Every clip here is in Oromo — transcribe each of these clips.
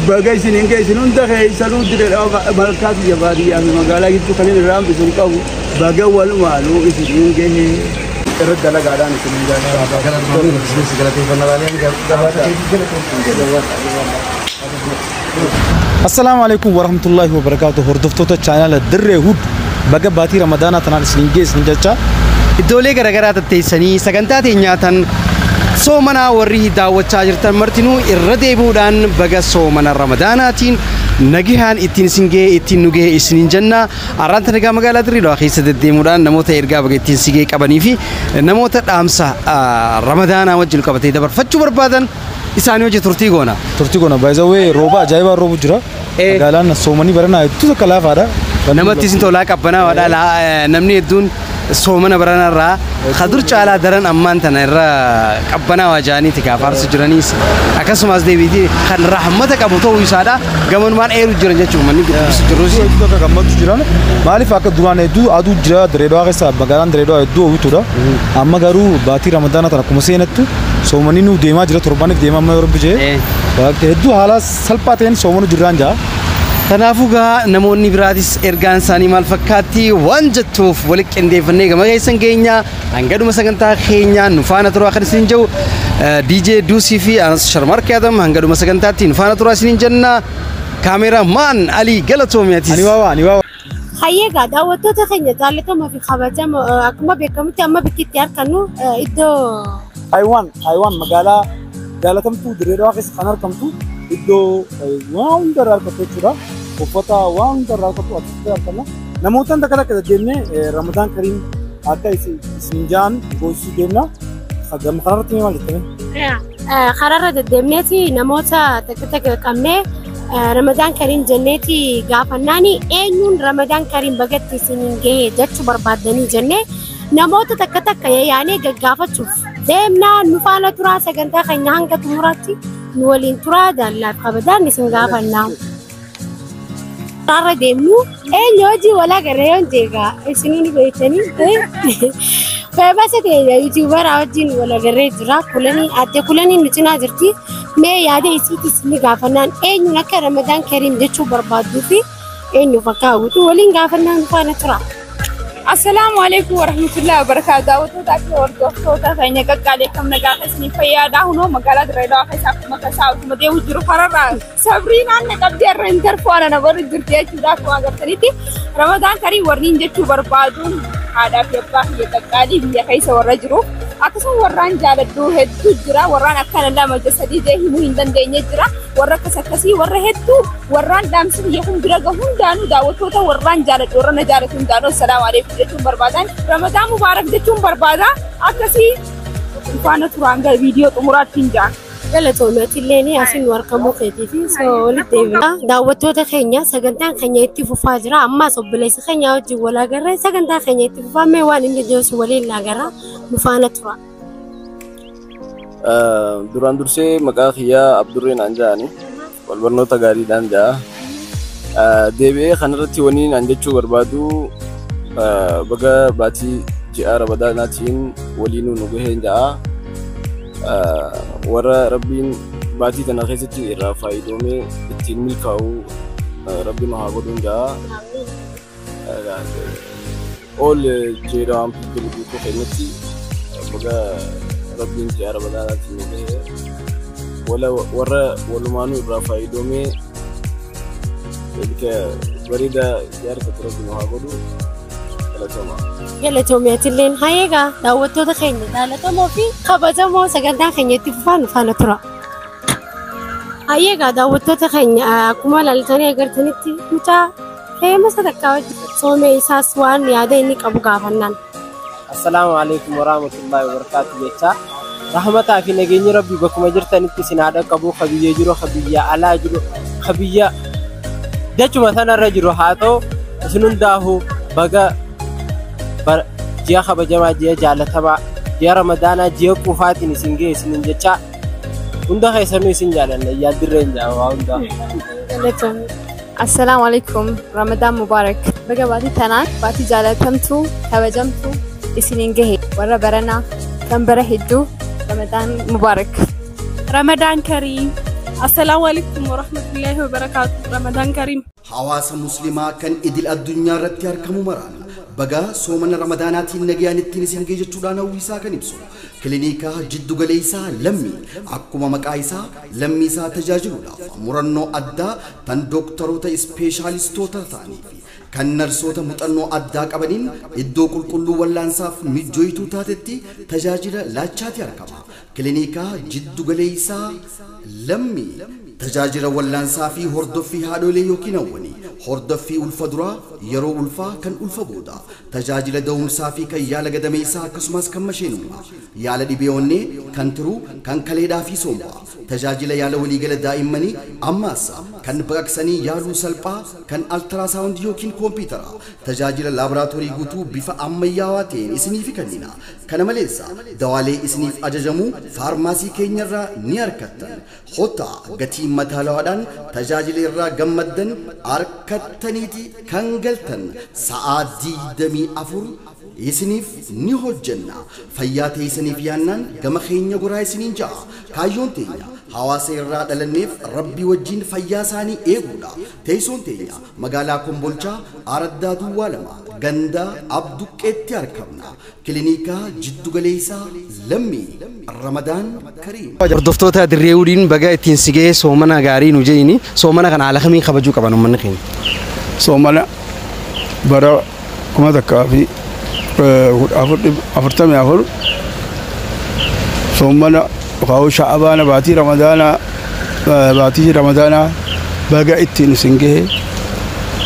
Baga isiniin ga'e. Isin hunda keessanuu Dirree malkaa biyya baadiyyaa fi magaalaa gidduu kan inni irraa hambisu hin qabu. Baga walumaanuu isiniin gahe. Irra dalagaadhaan isiniin gahe. Assalaamu alaikum warahmatullahi wabarakatuh. Hordoftoota chaanaala Dirree Hud, baga baatii Ramadaanaa tanaan isin geessan jecha. Iddoolee garaagaraa tatteessanii sagantaa nyaatan soomanaa warri daawwachaa jirtan martinuu, irra deebi'uudhaan baga soomana Ramadaanaatiin nagihaan ittiin isin ga'e, ittiin nu ga'e isiniin jenna. Har'aan tana egaa magaalaa Dirreedhaa keessa deddeemuudhaan namoota ergaa baga ittiin si ga'e qabanii fi namoota dhaamsa Ramadaanaa wajjin qabatee dabarfachuu barbaadan isaanii hojii turtii goona. Turtii goona. Baay'ee rooba ajaa'ibaa roobu jira. Magaalaan soomanii baranaa hedduu takka laafaadha. Namatti isin tolaa, qabbanaadha. Namni hedduun soomana baranarraa kadur caalaa daran ammaan tana irra qabbanaawaa jaaniiti gaafa jiraniis, akkasumas deebiitii kan rahmata qabu ta'uu isaadha gamanumaan eeru jiran jechuudha manni guddisu jirus. Hedduu takka gammachuu jiran. Maaliif, akka duraan hedduu aduu jira Direedawaa keessa, magaalaan Direedawaa hedduu hawwituudha. Amma garuu baatii Ramadaanaa tana akkuma seenattu soomanii nu deemaa jira, torbaniif deemaa amma yeroo bijee hedduu haala salphaa ta'een soomanu jirraan jaa. Kanaafuu gaa namoonni biraatis ergaan isaanii maal fakkaatti waan jettuuf walitti qindeeffannee gama keessan keenya hangadhuma sagantaa keenyaa nu faana turaa kan isin jiru DJ Duusii fi Anas Sharmarkee Adam, hangadhuma sagantaatti nu faana turaa isiniin jenna. Kaameeramaan Alii, galatoomiyatis. Ani waawaa, ani waawaa. Hayyeegaa, daawwattoota keenya jaallatamoo fi kabajamoo, akkuma beekamutti amma bakki itti argannu iddoo Taayiwaan, Taayiwaan magaalaa jaalatamtuu Dirreedawaa keessa kan argamtu, iddoo waan hunda irraa argattu jechuudha. Uffata waan hunda irraa argattu asitti arganna. Namoota takka takka deddeemnee Ramadaan Kariim akka isin jaan goosisuu deemna. Gama kanarratti maal jettanii? Karaarra deddeemneeti namoota takka takka qabnee Ramadaan Kariim jenneeti gaafannaani, eenyuun Ramadaan Kariim bagatti isiniin gahe jechuu barbaaddanii jennee namoota takka takka yaanee gaggaafachuuf deemnaa. Nu faana turaa, sagantaa keenya hanga xumuraatti nu waliin turaa, jaallaaf kabajaan isin gaafannaa. Karaarra deemnu eenyu hojii walaa garee yoon jeegaa isinii ni beektanii. Feebasa ta'e YouTuberaa wajjin wal agarree jira. Kulanii, adde Kulanii nu cinaa jirti. Mee yaada isiitis ni gaafannaan, eenyuun akka Ramadaan Kariim jechuu barbaadduu fi eenyuuf akka hawwitu waliin gaafannaan, nu faana tura. Assalaamu alaikum warahmatullahi wabarakatuh. Daawwattoota fi hordoftoota keenya qaqqaalee, kam nagaa keessanii, fayyaadhaa? Hunoo magaalaa Dirreedawaa keessa akkuma tasaa utuma deemu jiru kararraa sabriinaan na qabdee irra hin tarfu ana na baru jirti jechuudha. Akkuma agartanitti, Ramadaan Kariim warreen jechuu barbaaduun haadhaa fi abbaa kiyya qaqqaalii biyya keessa warra jiru. Akkasuma warraan jaaladhu hedduu jira. Warraan akkana lama sadii jee himuu hin dandeenye jira. Warra akkas akkasii warra hedduu warraan dhaamsi biyya kun bira gahu hundaanuu, daawwattoota warraan jaaladhu, warra na jaalatu hundaanuu assalaamu alaikum jechuun barbaadan. Ramadaan mubaarak jechuun barbaada. Akkasii faana turaan gara viidiyoo xumuraatti hin jaa. Galatoomeetti illee asiin nu argamuu keetii fi walitti deebina. Daawwattoota keenya, sagantaan keenya itti fufaa jira. Ammaas obboleessa keenya wajjin wal agarree sagantaa keenya itti fufaa. Mee waan inni jiru waliin agarra, nu faana tura. Duraan dursee maqaa kiyyaa Abdurreen naan jedhani, wal barnoota gaariidhaan ja'a. Deebi'ee kanarratti wanni naan jechuu barbaadu, baga baatii ji'a Ramadaanaatiin waliinuu nu gaheen ja'a. Warra Rabbiin baatii tana keessatti irraa faayidoomee ittiin milkaa'u Rabbiin haa godhuun ja'a. All jedhaman people guutuu keenyatti baga Rabbiin ji'a Ramadaanaatiin nu gahe. Warra walumaanuu irraa faayidoomee bareeda itti argatu Rabbiin haa godhu. Galatooma. Galatoomeetti illee. Hayeegaa, daawwattoota keenya jaalatamoo fi kabajamoo, sagantaan keenya itti fufaa, nu faana tura. Hayeegaa, daawwattoota keenya, akkuma ilaaltanii agartanitti mucaa feema sadarkaa wajjin soomee isaas waan yaada inni qabu gaafannaan. Assalaamu alaikum warahmatullahi wabarakatuh jecha, rahmataa fi nageenyi Rabbii bakkuma jirtanitti isin haa dhaqqabu. Ka biyya jiru, ka biyya alaa jiru, ka biyya dachuma sanarra jiru haa ta'u, isin hundaafuu baga ji'a kabajamaa, ji'a jaalatamaa, ji'a Ramadaanaa, ji'a quufaatiin isin ga'e isinin jecha. Hunda keessanuu isin jaalanna. Yaaddirreen jaa waa hundaa. Galatoomii. Assalaamu alaikum. Ramadaan Mubaarak. Baga baatii tanaan, baatii jaalatamtuu, kabajamtuu isiniin gahe. Warra baranaa kan bara hedduu, Ramadaan Mubaarak. Ramadaan Kariim. Assalaamu alaikum warahmatullahi wabarakaatu. Ramadaan Kariim. Hawaasa Muslimaa kan idil addunyaa irratti argamu maraan baga soomana Ramadaanaatiin nagayaan ittiin isin ga'e jechuudhaan hawwisaa kan ibsu kilinika jiddu galeessaa Lammii akkuma maqaa isaa lammii isaa tajaajiluudhaaf murannoo addaa tan dooktaroota ispeeshaalistoota ta'anii fi kan narsoota muuxannoo addaa qabaniin iddoo qulqulluu wallaansaaf mijooyituu taatetti tajaajila laachaati argama. Kilinika jiddu galeessaa Lammii tajaajila wallaansaa fi hordoffii haadholee yookiin hawwanii, hordoffii ulfa duraa, yeroo ulfaa kan ulfa booda, tajaajila da'umsaa fi kan yaala gadameessaa akkasumas kan masheenummaa, yaala dhibee onnee, kan tiruu, kan kaleedhaa fi sombaa, tajaajila yaala waliigala daa'immanii ammaas kan baqaqsanii yaaluu salphaa, kan altiraasaawundii yookiin koompitara, tajaajila laaboraatoorii guutuu bifa ammayyaawaa ta'een isiniif kennina. Kana malees dawaalee isiniif ajajamu faarmaasii keenyarraa ni argattan. Hotaa gatii madaalawaadhaan tajaajila irraa gammaddan argattaniiti kan galtan sa'aa 24 isiniif ni hojjenna. Fayyaa teessaniif yaannaan gama keenya goraa isiniin ja'a. Kaayyoon teenya hawaasa irraa dhalanneef Rabbii wajjin fayyaa isaanii eeguudha. Teessoon teenya magaalaa Kombolchaa Araddaa Duwwaa 2 ganda Abduqqeetti argamna. Kilinika jiddu galeessaa Lammii. Ramadaan Kariim. Hordoftoota Dirree Wudiin baga ittiin si ga'e soomana gaarii nu jedhini soomana kana haala kamiin kabajuu qaban uummanni keenya? Soomana bara 1444 soomana kaa'u Sha'abaana baatii Ramadaanaa baga ittiin isin gahe.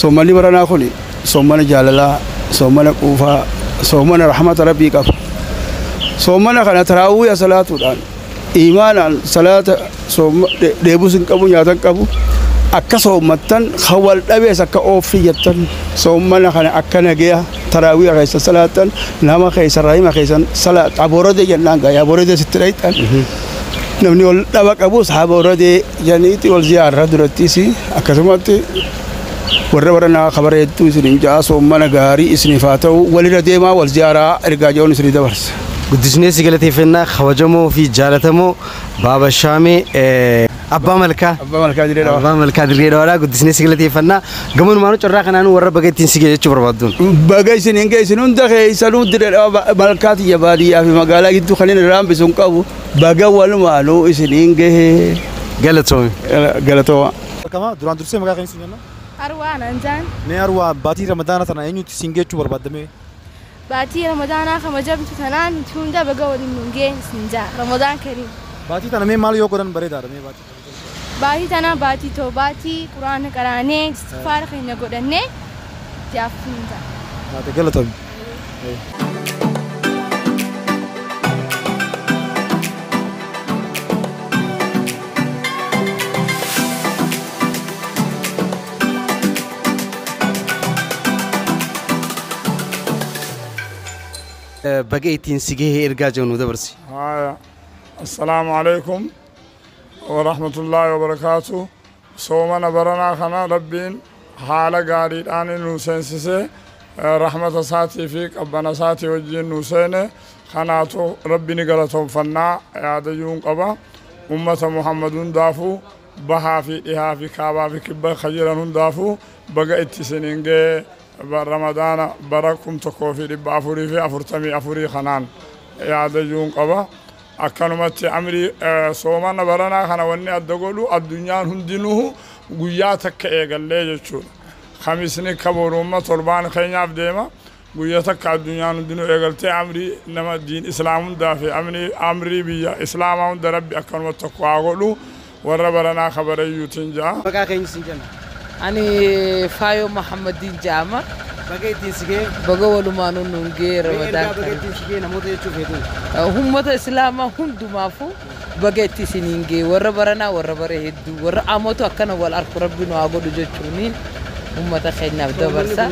Soomanni baranaa kun soomana jaalalaa, soomana quufaa, soomana rahmata Rabbii qaba. Soomana kana taraawwiya salaatuudhaan imaanaan salaata dheebus hin qabu, nyaata hin qabu, akka soommattan kan wal dhabees akka ooffii jettan soomana kana akka nagaya taraawwiya keessa salaatan nama keessa raahima keessan salaat aboorode jennaan gaa aboorode sitti dhayxan namni wal dhaba qabus aboorode janiiti wal ziyaarra durattis akkasumatti warra baranaa kabara hedduu isiniin ja'a soomana gaarii isiniif haa ta'u walirra deemaa wal ziyaaraa ergaa jedhuun isinii dabarsa. Guddisnee si galateeffannaa kabajamoo fi jaalatamoo Baaba Shaamee Abbaa Malkaa. Abbaa Malkaa Dirree Dhawaa. Abbaa Malkaa Dirree Dhawaadhaa guddisnee si galateeffannaa gamonumaanuu carraa kanaan warra baga ittiin si ga'e jechuu barbaadduun. Baga isin hin geessin hunda keessanuu Dirree Dhawaa malkaa tiyya baadiyyaa fi magaalaa gidduu kan inni raambisu hin qabu baga walumaanuu isin hin gahe. Galatoome. Galatooma. Akkama duraan dursee maqaa keenya siin jenna? Arwaa naan jaan. Mee Arwaa baatii Ramadaana tana eenyutti siin geechuu barbaaddame? Baatii Ramadaanaa kabajamtu tanaan hunda baga waliin nuun ga'e siin jaa. Ramadaan Kariim. Baatii tana mee maal yoo godhan bareedaadha mee baatii tana? Baatii tana baatii toobaatii quraana qaraanee istighfaara keenya godhannee jaafuu hin jaa. Haate galatoomi. Baga ittiin si gahee ergaa jiru nu dabarsi. Assalaamu alaikum wa rahmatullahi wa barakaatu. Soomana baranaa kana Rabbiin haala gaariidhaan nu seensisee rahmata isaatii fi qabbana isaatii wajjin nu seene kanaatu Rabbi ni galatoonfannaa yaadayyuun qaba. Ummata Muhammad hundaafuu bahaa fi dhihaa fi kaabaa fi kibba kan jiran hundaafuu baga itti isiniin ga'e Ramadaana bara 1444 kanaan yaadayyuun qaba. Akkanumatti amrii soomana baranaa kana wanni adda godhu addunyaan hundinuu guyyaa takka eegallee jechuudha. Khamisni kaboorummaa torbaan keenyaaf deema. Guyyaa takka addunyaan hundinuu eegaltee amrii nama diin islaam hundaa fi amrii biyya islaamaa hunda Rabbi akkanumatti tokko haa godhu warra baranaa kabarayyuutiin ja'a. Maqaa keenya siin jenna. Ani Faayoo Muhammadiin jedhama. Baga ittiin si ga'e. Baga walumaanuu nuun ga'e Ramadaan Baga ittiin si ga'e namoota jechuuf heetu. Uummata Islaamaa hundumaafuu baga itti isiniin ga'e warra baranaa warra bara hedduu warra amoota akkana wal arku Rabbi nu haa godhu jechuun uummata keenyaaf dabarsa.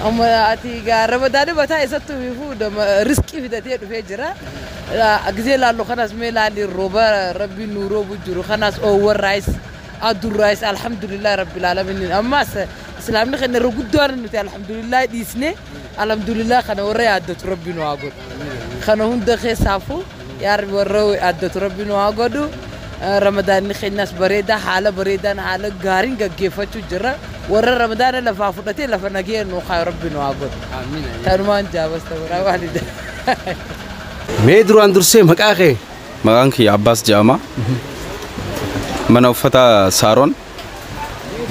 Amma ati gaa Ramadaani mataa isatti ifuu riskii fidatee dhufee jira. Gisee laallu kanas mee laalli rooba Rabbi nu roobu jiru kanas oowwan raayis adurraayis alhamdulillah rabbil alamin ammas islaamni keenya irra guddaan nuti alhamdulillah dhiisne alhamdulillah kana warra yaaddatu Rabbi nu haa godhu. Kana hunda keessaafuu yaa Rabbi warra yaaddatu Rabbi nu haa godhu. Ramadaanni keenyas bareedaa haala bareedaan haala gaariin gaggeeffachuu jirra. Warra Ramadaana lafaa fudhatee lafa nagee nu haa Rabbi nu haa godhu. Tanumaan jaabas ta'uudhaa waalidha. Mee duraan dursee maqaa kee? Maqaan kiyya Abbaas jedhama. Mana uffata Saaroon.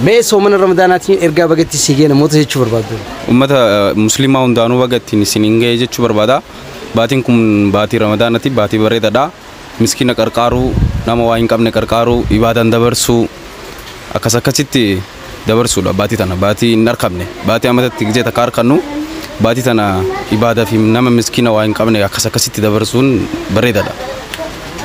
Mee soomana Ramadaanaatiin ergaa bagatti si gee namoota jechuu barbaaddu? Uummata musliimaa hundaanuu baga ittiin isiniin ga'e jechuu barbaada. Baatiin kun baatii Ramadaanaati, baatii bareedaadha. Miskiina qarqaaruu, nama waa hin qabne qarqaaruu, ibaadaan dabarsuu, akkas akkasitti dabarsuudha baatii tana. Baatii hin argamne, baatii amatatti gisee takka argannu, baatii tana ibaadaa fi nama miskiina waa hin qabne akkas akkasitti dabarsuun bareedaadha.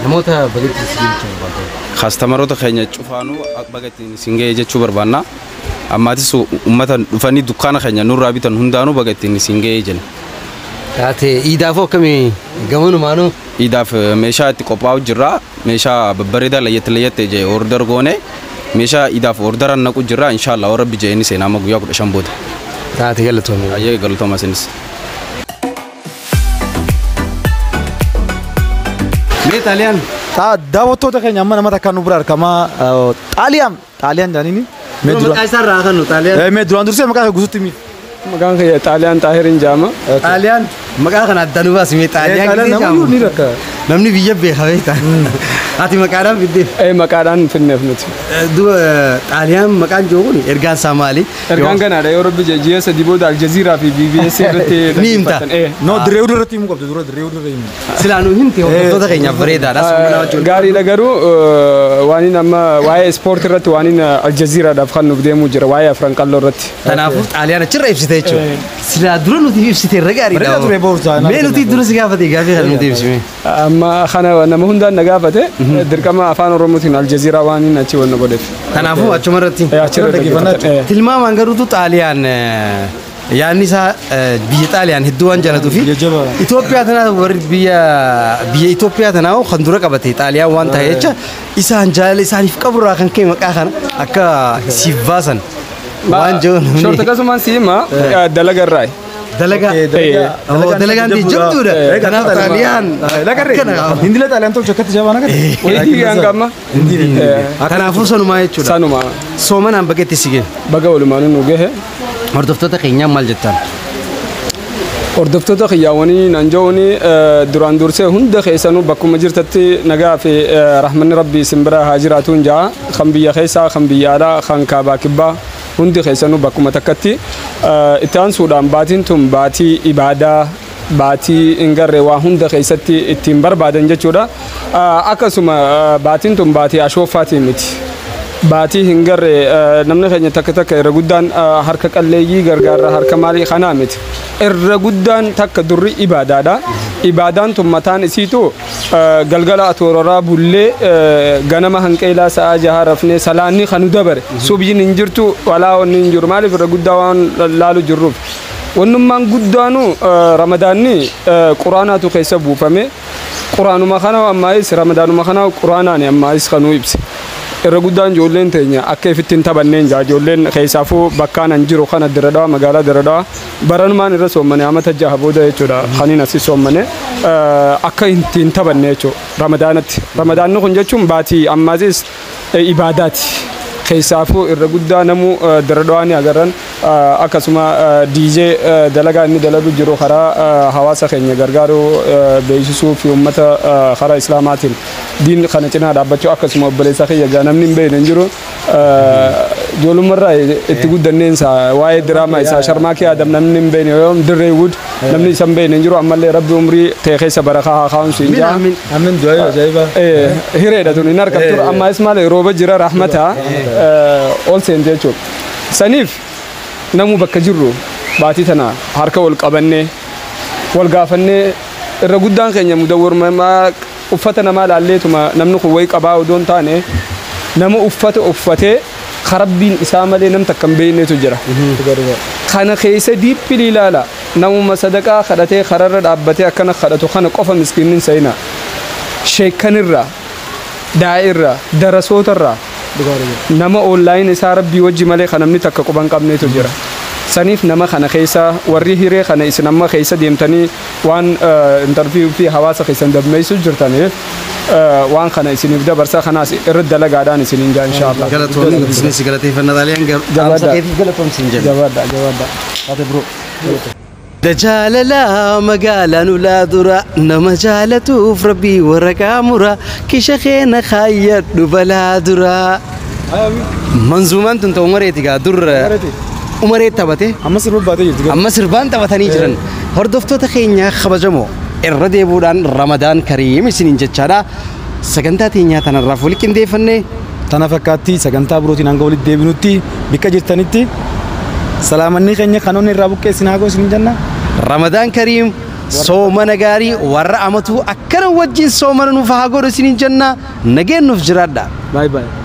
Namoota bagatti si gee jechuu barbaaddu? Customeroota keenya cufaanuu baga ittiin isin ga'e jechuu barbaanna. Ammaatis uummata dhufanii dukkaana keenya nurraa bitan hundaanuu baga ittiin isin ga'e jenna. Taate iidaafoo akkamii gamanumaanuu? Iidaaf meeshaa itti qophaa'u jirra. Meeshaa babbareedaa layyatte layyatte jee order goone meeshaa iidaaf orderan naqu jirra, inshallah warra rabbi jeeni seenaa amma guyyaa 15 booda. Taate galatoomii. Ayyee, galatooma isinis. Mee Xaaliyaan? Daawwattoota keenya, amma nama takkaan nu bira argamaa. Xaaliyaan, Xaaliyaan jaaniini. Mee maqaa isaa irraa kan nu Xaaliyaan? Mee duraan dursee maqaa kee guutuutti himi. Maqaan kiyya Xaaliyaan Xaahirin jedhama. Xaaliyaan maqaa kana adda nu baasi mee Xaaliyaan Xaaliyaan gisee nama ni jedhamu. rakka. Namni biyya beeka beektaa. Ati maqaadhaan fiddee? Maqaadhaan finneef nuti. Duba Xaaliyaan maqaan jiru kun ergaan isaa maali? Ergaan ganaadha, yoo rabbi ji'a 3 booda Aljazeeraa fi BBC irratti Ni himta. dhaggeeffatan. No, dirree irratti himuu qabdu, dura dirree irra himu. Silaa nu himte hordoftoota keenyaaf bareedaadha. Gaariidha, garuu waan inni amma waa'ee ispoortii irratti waan inni Aljazeeraadhaaf kan nuuf deemuu jira waa'ee afran qalloo irratti. Kanaafuu Xaaliyaan achirra ibsite jechuudha. Silaa dura nuti ibsite irra gaariidha. Bareedaa ture boorsaa. Mee nuti dura si gaafate gaafii kana nuti ibsime. Amma kana nama hundaan na gaafate, dirqama afaan Oromootiin Aljazeeraa waan inni achi wanna godheef. Kanaafuu achuma irratti. Achirra dhaggeeffatan. Tilmaamaan garuutu Xaaliyaan yaadni isaa biyya Xaaliyaan hedduu waan jaalatuu fi Itoophiyaa tanaa warri biyya Itoophiyaa tanaa kan dura qabate Xaaliyaan waan ta'e jecha isaan jaalala isaaniif qaburraa kan ka'e maqaa kana akka siif baasan waan jiru namni. Short akkasumaan si hima, dalaga irraa. Dalagaa. Dalagaan jabduudha. Kanaaf Xaaliyaan. Lagarree. Hindila Xaaliyaan tolchu akkatti jabaan agarre. Wayii hanga amma. Kanaafuu sanumaa jechuudha. Sanuma. Soomanaan bageetti si gahe. Baga walumaanuu nu gahe. Hordoftoota keenyaa maal jettaan? Hordoftoota kiyyaawwanii nan je'uuni, duraan dursee hunda keessanuu bakkuma jirtatti nagaa fi rahmanni rabbii isin bira haa jiraatuun ja'a. Kan biyya keessaa, kan biyya alaa, kan kaabaa kibbaa, hundi keessanuu bakkuma takkatti. Itti aansuudhaan baatiin tun baatii ibaadaa, baatii hin garree waa hunda keessatti ittiin barbaadan jechuudha. Akkasuma baatiin tun baatii ashooffaatii miti. Baatii hin garree namni keenya takka takka irra guddaan harka qalleeyyii gargaarra, harka maalii kanaa miti. Irra guddaan takka durri ibaadaadha. Ibaadaan tun mataan isiitu galgala atooraraa bullee ganama hanqeelaa sa'aa 6 rafnee salaanni kanu dabare subyiin hin jirtu, walaa wanni hin jiru, maaliif irra guddaa waan laalu jirruuf. Wannummaan guddaanu Ramadaanni quraanaatu keessa buufame, quraanuma kana ammaayis Ramadaanuma kana quraanaan ammaayis kanuu ibse. Irra guddaan ijoolleen teenya akka ifitti hin taphanneen jaa. Ijoolleen keessaafuu bakkaan an jiru kana Diradawaa, magaalaa Diradawaa, baranumaan irra soommane, amata 6 booda jechuudha kaniin asii soommane, akka hin taphanne jechuudha Ramadaanatti. Ramadaanni kun jechuun baatii ammaasis ibaadaati. Keessaafuu irra guddaa namuu Diradawaa ni agarran, akkasuma diijee dalagaa inni dalagu jiru karaa hawaasa keenya gargaaruu, beeksisuu fi uummata karaa islaamaatiin diin kana cinaa dhaabbachuu, akkasuma obboleessa kiyya gaa namni hin beekne hin jiru, ijoollummarraa itti guddanneen isaa waa'ee diraamaa isaa Sharmaakii Adam namni hin beekne yoo dirree wud namni isa hin beekne hin jiru. Ammallee rabbi umrii ta'e keessa barakaa haa kaa'umsu hin jaa. Amin, du'aa ajaa'iba. Hireedha tun hin argamtu, ammaas maal rooba jira, rahmata ol seente jechuudha. Saniif namu bakka jirru baatii tana harka wal qabannee wal gaafannee, irra guddaan keenya mudawwarmaa uffata namaa laalleetuma namni kun wayi qabaa odoo hin taane, nama uffata uffatee karabbiin isaa malee nam takka hin beeknetu jira. Kana keessa deeply ilaala, namuma sadaqaa kadhatee kararra dhaabbatee akkana kadhatu kana qofa miskiinnin sayina. Sheekkanirraa, daa'irraa, darasootarraa nama online isaa rabbii wajji malee kan namni takka quban qabneetu jira. Saniif nama kana keessa warri hiree kana isin amma keessa deemtanii waan interview fi hawaasa keessan dammeessu jirtaniif waan kana isiniif dabarsa, kanaas irra dalagaadhaan isiniin jaa inshaallah. Galatoomii, isinis galateeffannaa xaaliyaan Jabaadha. keetiif galatoomsi hin jennu. Jabaadha, jabaadha. Ate bro. Jaalalaa magaalaan ulaa dura nama jaalatuuf rabbii waraqaa mura kisha keena kaayyadhu balaa dura. Manzuumaan tun ta'u umareeti gaa dur umaree taphate. Amma sirba baatee jirti. Amma sirbaan taphatanii jiran. Hordoftoota keenya kabajamoo, irra deebuudhaan Ramadaan Kariim isiniin jechaadha. Sagantaa teenyaa tanarraaf wal qindeeffannee Tana fakkaatti. Sagantaa birootiin hanga walitti deebinutti bikka jirtanitti salaamanni keenya kanoonni irraa buqqeessin haa goos hin jenna. Ramadaan Kariim, soomana gaarii, warra amatuu akkana wajjin soomana nuuf haa godhu isiniin jenna, nageen nuuf jiraadha. Baay'ee baay'ee.